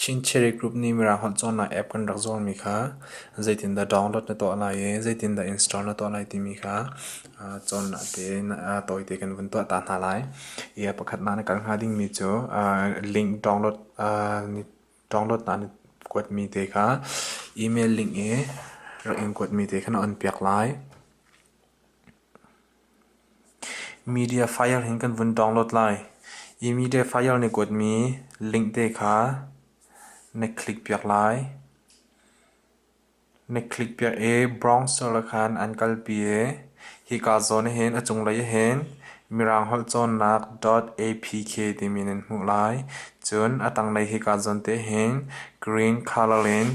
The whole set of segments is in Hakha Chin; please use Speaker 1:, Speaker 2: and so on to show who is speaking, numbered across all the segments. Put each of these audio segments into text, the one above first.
Speaker 1: Chin Cherry Group nih Mirang holh cawnnak app kan rak zuarmi kha zeitindah download na tuah lai i zeitindah install na tuah lai timi kha cawnnak tein tawite kan vun tuah ta hna lai. I a pakhatnak na kal hnga dingmi cu link download download na kuatmi te kha email link i rak in kuatmi te kha na on piak lai. Media file hin kan vun download lai. Hi media file nih kuatmi link te kha na click piak lai. Na click piak i browser ah khan an kalpi i hika zawn ah hin a cunglei ah hin Mirang holh cawnnak .apk timi nan hmuh lai. Cun a tanglei hika zawn te hin green color in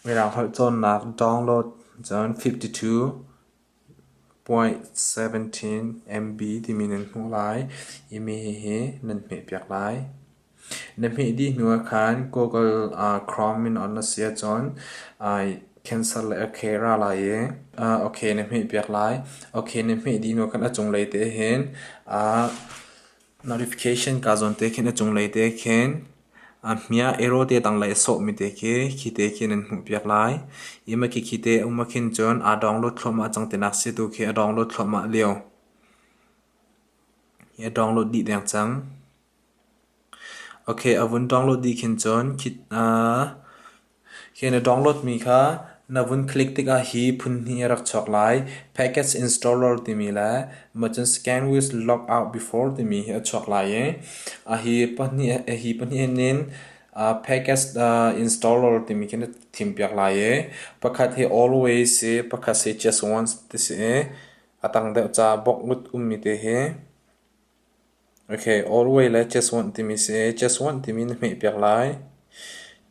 Speaker 1: Mirang holh cawnnak download cun 52 .17 MB timi nan hmuh lai i mi hihi nan hmehpiak lai. Na hmeh dih hnu ah khan Google Chrome in on na si ahcun cancel le OK ra lai i OK na hmehpiak lai. OK na hmeh dih hnu ah khan a cunglei te hin Notification kaa zawn te khin a cunglei te khin a hmia arrow te tanglei a sawhmi te khi khi te khi nan hmuhpiak lai. Ima khi khi te um ah khin cun aa download thluahmah cang tinak si tu khi a download thluahmah lio. Hi a download dih deng cang. Okay, a vun download dih khin cun khi Khi na download mi kha na vun click tikah hi phun hnih a rak chuak lai. Package installer timi le macun scan with logout before timi hi a chuak lai i a hi pahnih hin package installer timi khi na thim piak lai i pakhat hi always si pakhat si just once ti si i a tang deuh ca bawkngut ummi te hi. Okay, always le just want timi si. Just want timi na hmehpiak lai.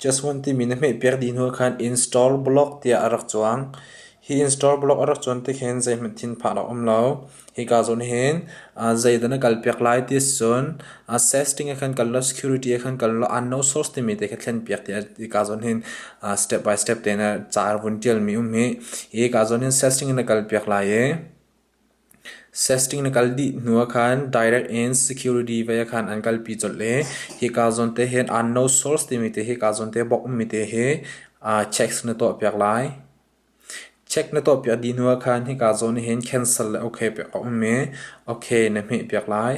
Speaker 1: Just want timi na hmehpiak dih hnu khan install block tiah a rak cuang. Hi install block a rak cuan tik hin zeihmanh thinphah a um lo. Hika zawn hin zeidah na kalpiak lai ti cun setting ah khan kal law security ah khan kal law unknown source timi te kha thlenpiak tiah hika zawn hin step by step tein ca vun ṭialmi um hi. Hika zawn hin setting na kalpiak lai i Setting na kal dih hnu ah khan direct in security vei ah khan an kalpi colh i hika zawn te hin unknown source timi te hika zawn te bawk ummi te hi checks na tuah piak lai. Check na tuah piak dih hnu ah khan hika zawn ah hin cancel le okay piak a um i okay na hmeh piak lai.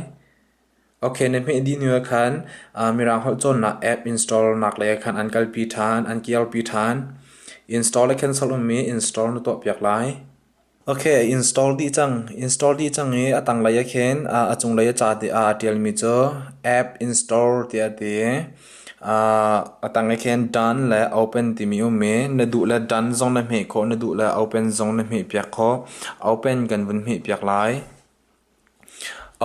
Speaker 1: Okay na hmeh dih hnu ah khan Mirang holh cawnnak app install nak lei ah khan an kalpi ṭhan, an kirpi ṭhan. Install le cancel ummi install na tuah piak lai. Okay, install dih cang. Install dih cang i a tanglei ah khin a cunglei a ca aa ṭialmi cu app install tiah a ti. A tang ah khin done le open timi um i na duh le done zong na hmeh khawh, na duh le open zong na hmehpiak khawh. Open kan vun hmehpiak lai.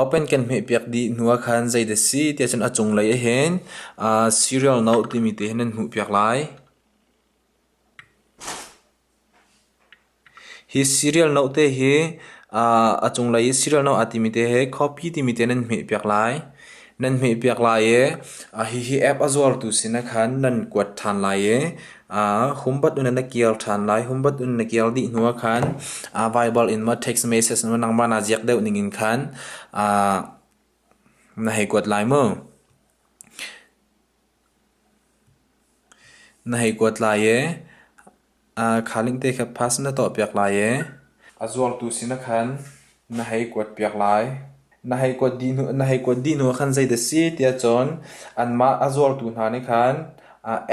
Speaker 1: Open kan hmehpiak dih hnu ah khan zeidah si tiah cun a cunglei ah hin serial note timi te hi nan hmuhpiak lai. Hi serial note te hi a cunglei i serial note aa timi te hi copy timi te nan hmehpiak lai. Nan hmehpiak lai i hihi app a zuartu sin ah khan nan kuat ṭhan lai i humbat in na kir ṭhan lai. Humbat in na kir dih hnu ah khan Bible in maw text message in maw nangmah naa ziak deuh ning in khan na hei kuat lai mu. Na hei kuat lai i kha link te kha pass na tuahpiak lai i a zuartu sinah khan na hei kuatpiak lai. Na hei kuat dih hnu, na hei kuat dih hnu ah khan zeidah si tiah cun anmah a zuartu hna nih khan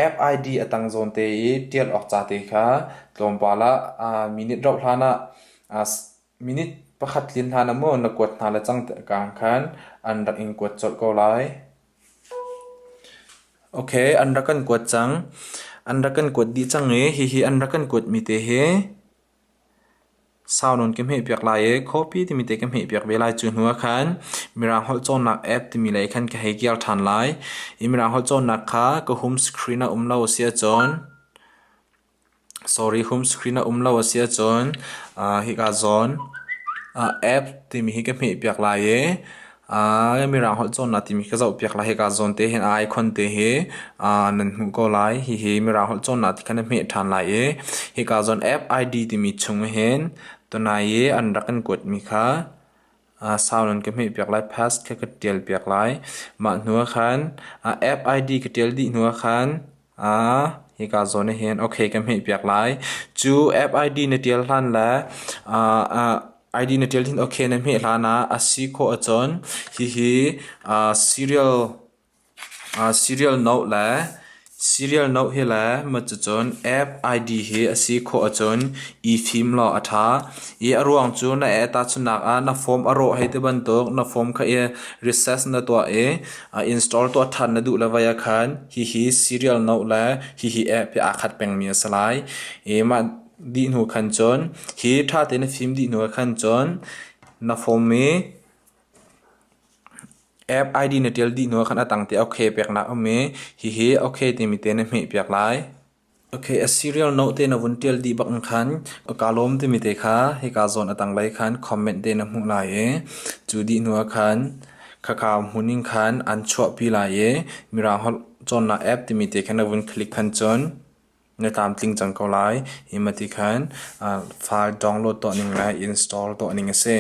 Speaker 1: app ID a tang zawn te i ṭial awk ca te kha tlawmpal ah minute rauh hlan ah minute pakhat tlin hlan ah maw na kuat hna le cang khan an rak in kuat colh ko lai. Okay, an rak kan kuat cang. An rak kan kuat dih cang i hihi an rak kan kuatmi te hi sau nawn ka hmehpiak lai i copy timi te ka hmehpiak ve lai. Cu hnu ah khan Mirang holh cawnnak app timi lei khan ka hei kir ṭhan lai. I Mirang holh cawnnak kha ka home screen ah um lo a si ahcun Sorry, home screen a um lo a si ahcun hika zawn app timi hi ka hmehpiak lai i Mirang holh cawnnak timi ka zohpiak lai. Hika zawn te hin a icon te hi nan hmuh ko lai. Hihi Mirang holh cawnnak ti kha na hmeh ṭhan lai i hika zawn app ID timi chung hin tunai i an rak kan kuatmi kha. Sau nan ka hmeh piak lai. Paste kha ka ṭial piak lai. Mah hnu ah khan app ID ka ṭial dih hnu ah khan hika zawn ah hin okay ka hmeh piak lai. Cu app ID na ṭial hlan le ID na ṭial hin okay na hmeh hlan ah a si khawh ahcun hihi serial Serial note le serial note hi le cucun app ID hi a si khawh ahcun i fim law a ṭha. I a ruang cu na tahchunhnak ah na form a rawh hei ti bantuk na form kha i recess na tuah i install tuah ṭhan na duh le vai ah khan hihi serial note le hihi app hi aa khat pengmi a si lai. I mah dih hnu khan cun hi ṭha tein na fim dih hnu ah khan cun na form i App ID na ṭial dih hnu ah khan a tang te OK peknak a um i hihi OK timi te na hmehpiak lai. OK, a serial note te na vun ṭial dih bak in khan kaa lawm timi te kha hika zawn a tanglei khan comment te na hmuh lai i cu dih hnu ah khan khaka hmun in khan an chuahpi lai i Mirang holh cawnnak app timi te kha na vun click khan cun na tlamtling cang ko lai. Hi mati khan file download tuah ning le install tuah ning a si.